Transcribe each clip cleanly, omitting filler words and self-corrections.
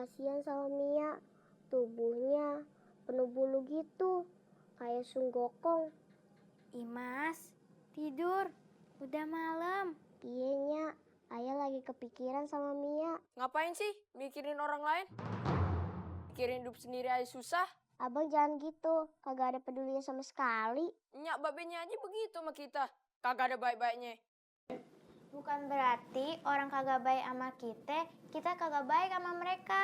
kasihan sama Mia. Tubuhnya penuh bulu gitu, kayak sunggokong. Imas, tidur. Udah malam. Iya, Nya. Ayah lagi kepikiran sama Mia. Ngapain sih mikirin orang lain? Mikirin hidup sendiri aja susah. Abang jangan gitu, kagak ada pedulinya sama sekali. Nyak babenya aja begitu sama kita. Kagak ada baik-baiknya. Bukan berarti orang kagak baik sama kita kagak baik sama mereka.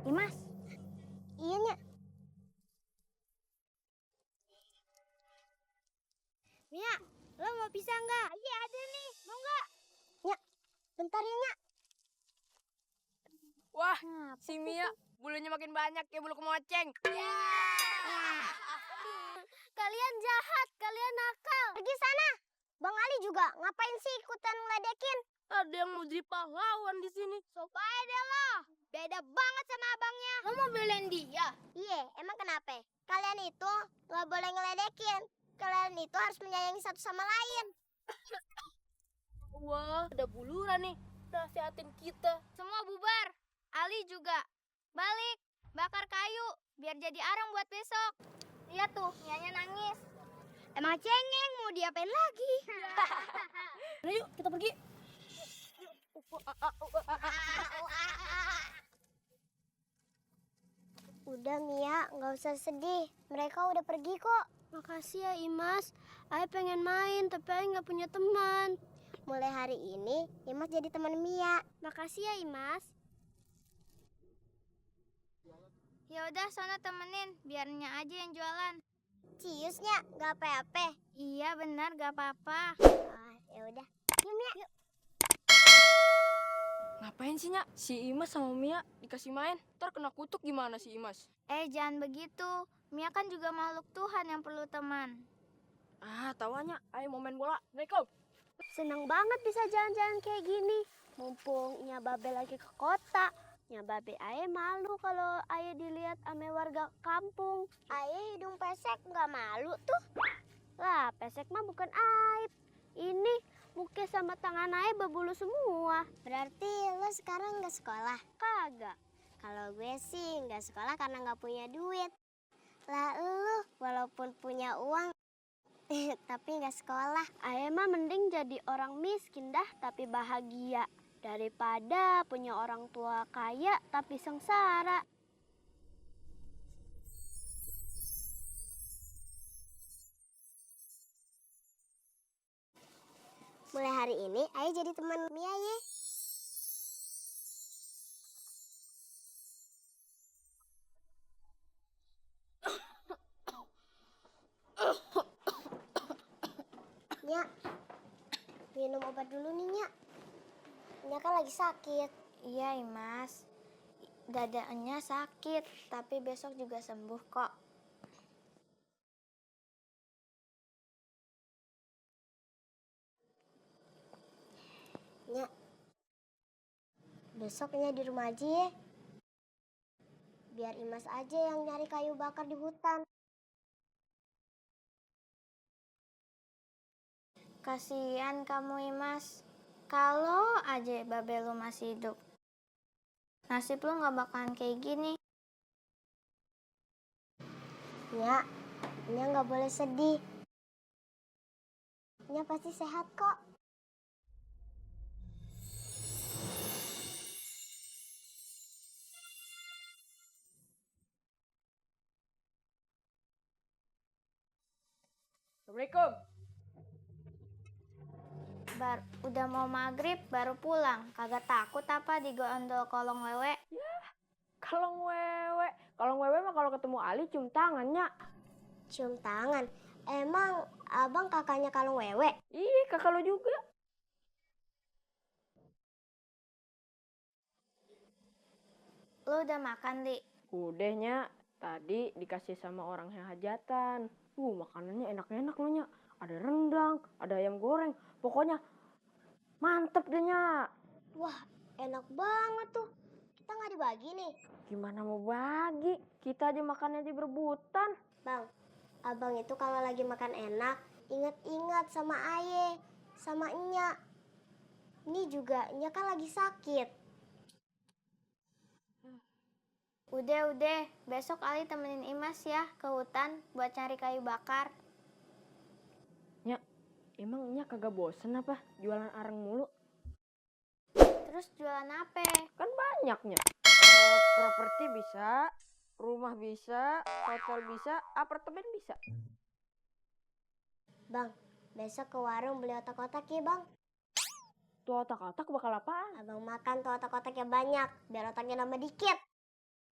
Imas. Iya, Nya. Mia, lo mau pisah nggak? Iya ada nih, mau nggak? Nya, bentar ya, Nya. Wah, si Mia bulunya makin banyak kayak bulu kemoceng. Kalian jahat, kalian nakal. Pergi sana. Bang Ali juga ngapain sih ikutan ngeledekin? Ada yang mau jadi pahlawan di sini. Sopai deh lo. Beda banget sama abangnya. Lo mau belain dia? Iya, emang kenapa? Kalian itu nggak boleh ngeledekin. Kalian itu harus menyayangi satu sama lain. Wah, ada buluran nih. Nasihatin kita. Semua bubar. Ali juga. Balik, bakar kayu biar jadi arang buat besok. Lihat tuh, Mianya nangis. Emang cengeng, mau diapain lagi? Ayo, kita pergi. Udah Mia, nggak usah sedih. Mereka udah pergi kok. Makasih ya Imas. Ayah pengen main, tapi Ayah nggak punya teman. Mulai hari ini, Imas jadi teman Mia. Makasih ya Imas. Ya udah, sono temenin, biar Nya aja yang jualan. Ciusnya, nggak apa-apa. Iya benar, gak apa-apa. Ya udah. Yuk Mia. Yuk. Ngapain sih, Nyak? Si Imas sama Mia dikasih main. Ntar kena kutuk gimana si Imas? Jangan begitu. Mia kan juga makhluk Tuhan yang perlu teman. Ah, tawanya. Ayo mau main bola. Assalamualaikum. Senang banget bisa jalan-jalan kayak gini. Mumpung Nya Babe lagi ke kota. Nya Babe Ayah malu kalau Ayah dilihat ame warga kampung. Ayah hidung pesek nggak malu tuh. Lah, pesek mah bukan aib. Ini muka sama tangan Ayah berbulu semua. Berarti lo sekarang nggak sekolah? Kagak. Kalau gue sih nggak sekolah karena nggak punya duit. Lah lo walaupun punya uang tapi nggak sekolah. Ayah mah mending jadi orang miskin dah tapi bahagia. Daripada punya orang tua kaya tapi sengsara. Mulai hari ini, Ayah jadi teman Mia ya. Nya, minum obat dulu nih Nya. Nya kan lagi sakit. Iya Imas, dadanya sakit, tapi besok juga sembuh kok. Nya, besok Nya di rumah aja ya. Biar Imas aja yang nyari kayu bakar di hutan. Kasihan kamu Imas. Kalau aja Babe lu masih hidup, nasib lu gak bakalan kayak gini. Nya nggak boleh sedih. Nya pasti sehat kok. Assalamualaikum. Udah mau maghrib baru pulang. Kagak takut apa digondol kolong wewe? Kalong wewe. Kalong wewe mah kalau ketemu Ali cium tangannya. Cium tangan. Emang abang kakaknya Kalung Wewe? Ih, kakak lo juga. Lu udah makan, Li? Udah, Nyak. Tadi dikasih sama orang yang hajatan. Makanannya enak-enak loh, Nyak. Ada rendang, ada ayam goreng. Pokoknya mantep deh, Nyak. Wah, enak banget tuh. Kita nggak dibagi nih. Gimana mau bagi? Kita aja makannya aja berebutan. Bang, abang itu kalau lagi makan enak, ingat-ingat sama Aye. sama Nya. Ini juga Nya kan lagi sakit. Udah, besok Ali temenin Imas ya ke hutan buat cari kayu bakar. Nya, emang Nya kagak bosen apa jualan areng mulu? Terus jualan apa? Kan banyaknya. Properti bisa, rumah bisa, hotel bisa, apartemen bisa. Bang, besok ke warung beli otak-otak ya bang. Tuh otak-otak bakal apaan? Abang makan tuh otak-otaknya banyak, biar otaknya nambah dikit.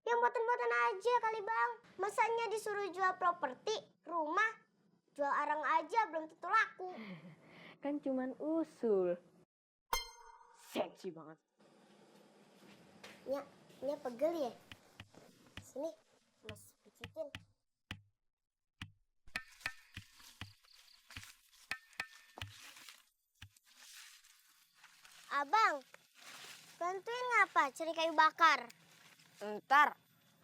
Yang boten-boten aja kali bang. Masanya disuruh jual properti, rumah, jual arang aja belum tentu laku. Kan cuman usul. Seksi banget. Nya pegel ya? Sini, Mas picitin. Abang, bantuin ngapa cari kayu bakar? Ntar,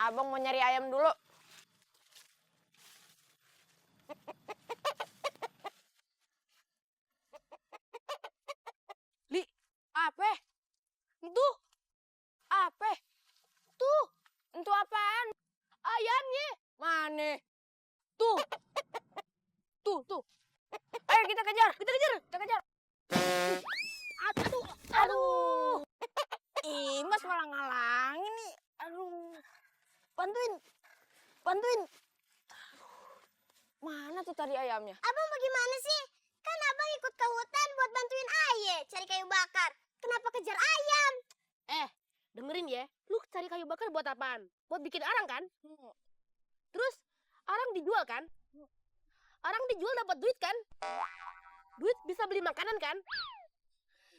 abang mau nyari ayam dulu. Li, apa? Itu? Apa? Tuh, itu apaan? Ayamnya. Mana? Tuh. Tuh. Ayo kita kejar. Kita kejar. Aduh. Imas malah ngalangin nih. Aduh. Bantuin. Mana tuh tadi ayamnya? Abang bagaimana sih? Kan abang ikut ke hutan buat bantuin Aye cari kayu bakar. Kenapa kejar ayam? Dengerin ya, lu cari kayu bakar buat apaan? Buat bikin arang kan? Terus arang dijual kan? Arang dijual dapat duit kan? Duit bisa beli makanan kan?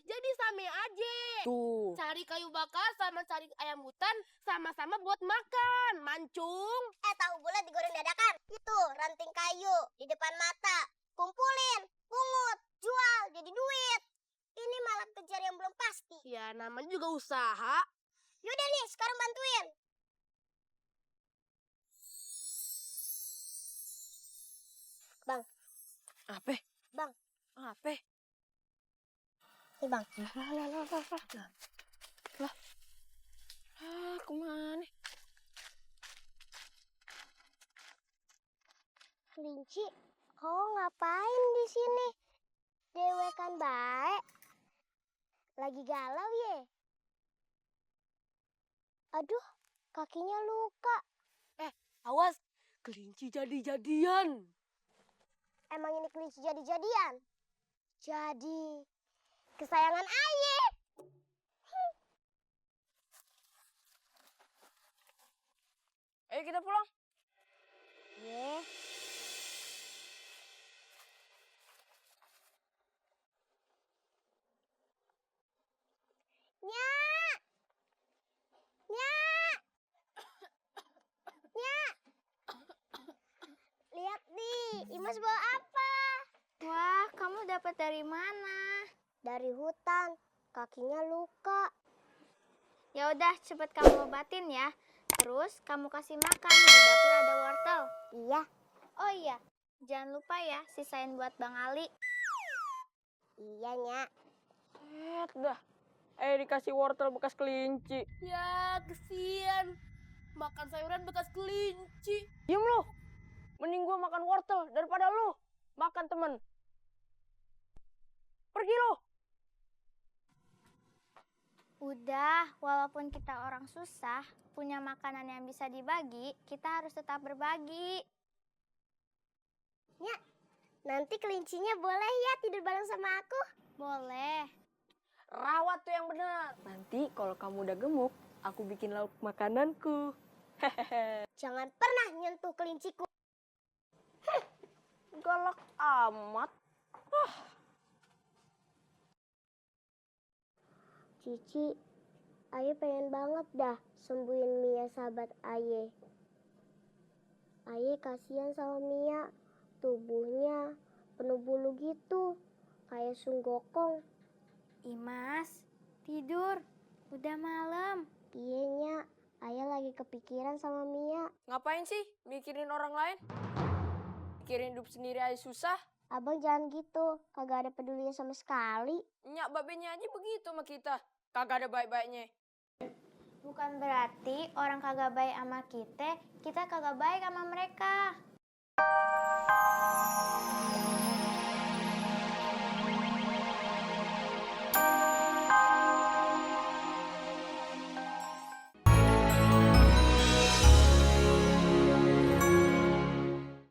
Jadi sama aja. Tuh. Cari kayu bakar sama cari ayam hutan sama-sama buat makan, mancung. Tahu bulat digoreng dadakan. Itu ranting kayu di depan mata. Kumpulin, pungut, jual jadi duit. Ini malah kejar yang belum pasti. Ya namanya juga usaha. Yaudah nih, sekarang bantuin. Bang. Apa? Bang. Apa? Nih bang. Lah. Kemana? Kelinci, kau ngapain di sini? Dewekan baik. Lagi galau ye? Aduh, kakinya luka. Awas, kelinci jadi-jadian. Emang ini kelinci jadi-jadian? Jadi kesayangan Aye. Ayo kita pulang. Ye. Nyak. Lihat nih, Imas bawa apa? Wah, kamu dapat dari mana? Dari hutan, kakinya luka. Ya udah, cepet kamu obatin ya. Terus kamu kasih makan, di dapur ada wortel. Iya. Oh iya, jangan lupa ya sisain buat Bang Ali. Iya, Nyak. Dah. Dikasih wortel bekas kelinci. Ya, kesian. Makan sayuran bekas kelinci. Diem lu. Mending gua makan wortel daripada lu makan temen. Pergi lu. Udah, walaupun kita orang susah, punya makanan yang bisa dibagi, kita harus tetap berbagi. Nyak, nanti kelincinya boleh ya tidur bareng sama aku? Boleh. Rawat tuh yang benar. Nanti kalau kamu udah gemuk, aku bikin lauk makananku. Jangan pernah nyentuh kelinciku. Galak amat. Cici, Aye pengen banget dah sembuhin Mia sahabat Aye. Aye kasihan sama Mia, tubuhnya penuh bulu gitu, kayak sunggokong. Imas, tidur. Udah malam. Iya Nya, Aye lagi kepikiran sama Mia. Ngapain sih mikirin orang lain? Mikirin hidup sendiri aja susah. Abang jangan gitu, kagak ada pedulinya sama sekali. Nyak babenya aja begitu sama kita. Kagak ada baik-baiknya. Bukan berarti orang kagak baik sama kita kagak baik sama mereka.